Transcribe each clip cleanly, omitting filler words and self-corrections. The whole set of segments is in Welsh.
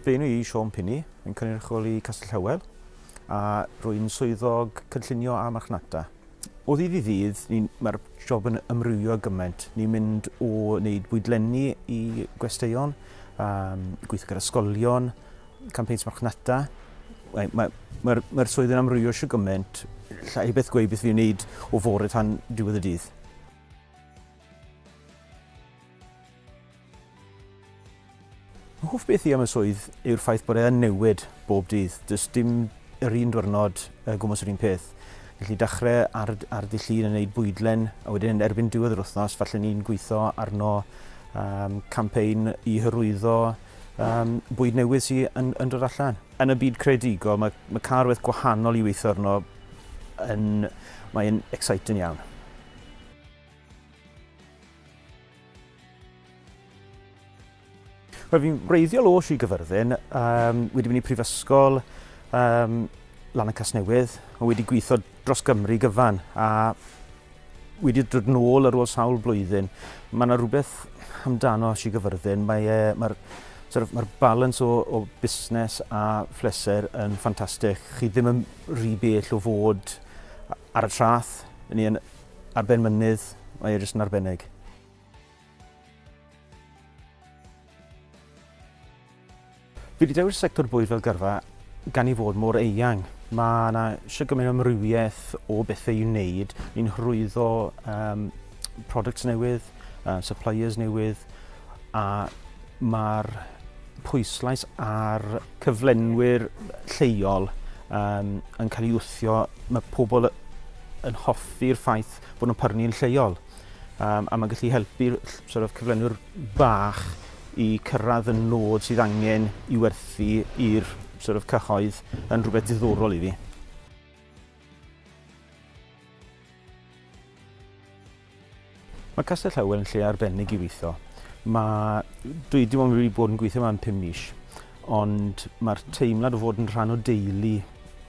Fy enw i Siôn Pinney, yn cynrychioli Castell Howell a rwy'n swyddog cynllunio a marchnata. O ddydd i ddydd, mae'r job yn amrywio gymaint. Ni'n mynd o wneud bwydlenni i gwesteion, um, gweithio gyda ysgolion, campaigns marchnata. Mae'r mae, mae, mae swydd yn amrywio eisiau gymaint, llai beth gweud beth fi'n wneud o fore tan diwedd y dydd. Fy hoff beth i am y swydd yw'r ffaith bod e yn newid bob dydd. Does dim yr un diwrnod uh, gwmws yr un peth. Felly dechrau ar, ar dydd Llun yn gwneud bwydlen, a wedyn erbyn diwedd yr wythnos, falle ni'n gweithio arno um, campaign i hyrwyddo um, bwyd newydd sy'n yn, yn dod allan. Yn y byd creadigol, mae, mae cael rhywbeth gwahanol i weithio arno yn, mae'n exciting iawn. Wel, fi'n wreiddiol o Sir Gyfyrddin, um, wedi mynd i prifysgol um, lan y Casnewydd, a wedi gweithio dros Gymru gyfan, a wedi dod nôl ar ôl sawl blwyddyn. Mae yna rhywbeth amdano Sir Gyfyrddin, mae e, mae'r sort of, mae'r balance o, o busnes a phleser yn ffantastig. Chi ddim yn rhy bell o fod ar y traeth, ni yn ar ben mynydd, mae e jyst yn arbennig. Fi wedi dewis sector bwyd fel gyrfa gan ei fod mor eang. Mae yna eisiau gymaint o amrywiaeth o bethau i'w wneud. Ni'n hyrwyddo um, products newydd, uh, suppliers newydd, a mae'r pwyslais ar cyflenwyr lleol um, yn cael ei wthio. Mae pobl yn hoffi'r ffaith bod nhw'n prynu'n lleol. Um, a mae'n gallu helpu sort of, cyflenwyr bach i cyrraedd y nod sydd angen i werthu i'r sort of, cyhoedd yn rhywbeth diddorol i fi. Mae Castell Howell yn lle arbennig i weithio. Mae, dwi dim ond wedi bod yn gweithio yma am 5 mis, ond mae'r teimlad o fod yn rhan o deulu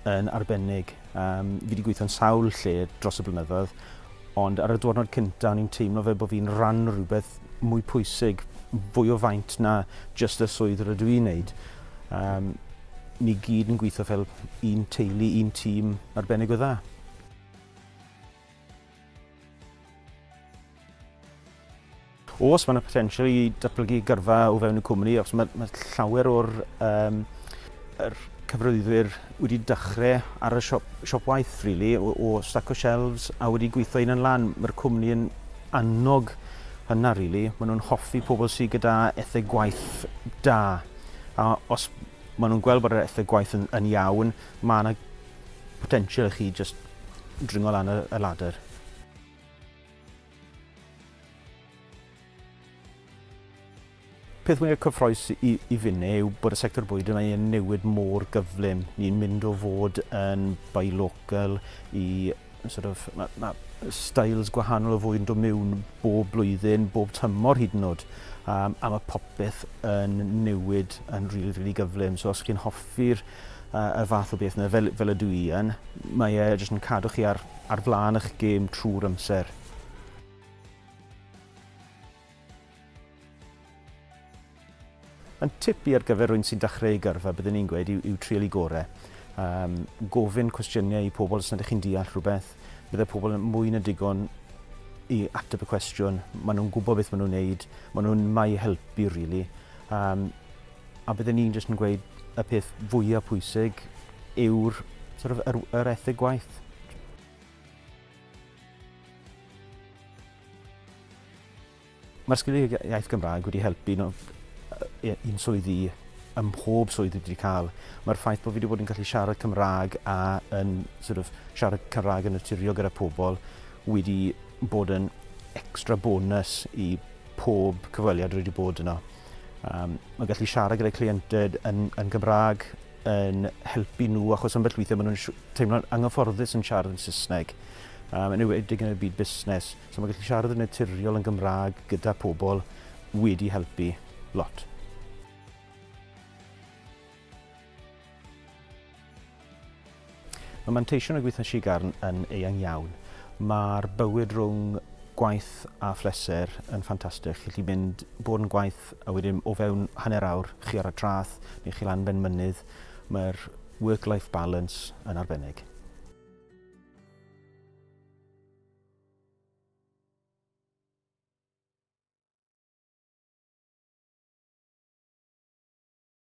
yn arbennig. Um, fi wedi gweithio'n sawl lle dros y blynyddoedd, ond ar y diwrnod cyntaf o'n i'n teimlo fel bod fi'n rhan o rhywbeth mwy pwysig, fwy o faint na jyst y swydd rydw i'n neud. Um, ni gyd yn gweithio fel un teulu, un tîm arbennig o dda. Oes, mae yna potensial i datblygu gyrfa o fewn y cwmni, achos mae, mae llawer o'r um, er cyfrwyddwyr wedi dechrau ar y siop, siop waith, really, o, o stack o shelves a wedi gweithio un yn lan. Mae'r cwmni yn annog hynna, really. Maen nhw'n hoffi pobl sydd gyda etheg gwaith da. A os maen nhw'n gweld bod yr etheg gwaith yn, yn iawn, mae yna potensial i chi just dringo lan y, y ladder. Peth mwyaf cyffroes i, i finne yw bod y sector bwyd yma yn newid mor gyflym. Ni'n mynd o fod yn buy local i sort of, mae, ma styles gwahanol o fwyd yn dod mewn bob blwyddyn, bob tymor hyd yn oed. Um, a mae popeth yn newid yn rili, really, really gyflym. So os chi'n hoffi'r uh, y fath o beth yna, fel, fel ydw i yn, mae e jyst yn cadw chi ar, ar flaen eich gêm trwy'r amser. Yn tip i ar gyfer rhywun sy'n dechrau ei gyrfa, byddwn ni'n gweud, yw, yw trial i gore. Um, gofyn cwestiynau i pobl os nad ydych chi'n deall rhywbeth. Bydde pobl yn mwy na digon i ateb y cwestiwn. Maen nhw'n gwybod beth maen nhw'n neud. Maen nhw'n mai helpu, really. Um, a bydden ni'n jyst yn gweud y peth fwyaf pwysig yw'r sort of, yr, yr ethig gwaith. Mae'r sgiliau iaith Gymraeg wedi helpu un, un swydd i ym mhob swydd dwi wedi cael. Mae'r ffaith bod fi wedi bod yn gallu siarad Cymraeg a yn sort of, siarad Cymraeg yn naturiol gyda pobl wedi bod yn extra bonus i pob cyfweliad wedi bod yno. Um, mae gallu siarad gyda cleiented yn, yn Gymraeg yn helpu nhw, achos ambell weithiau maen nhw'n teimlo'n anghyfforddus yn siarad yn Saesneg, um, yn enwedig yn y byd busnes. So mae gallu siarad yn naturiol yn Gymraeg gyda pobl wedi helpu lot. Mae manteision y gweithio Sigarn yn eang iawn. Mae'r bywyd rhwng gwaith a phleser yn ffantastig. Chi'n gallu mynd bod yn gwaith a wedyn o fewn hanner awr chi ar y traeth neu chi lan ben mynydd. Mae'r work-life balance yn arbennig.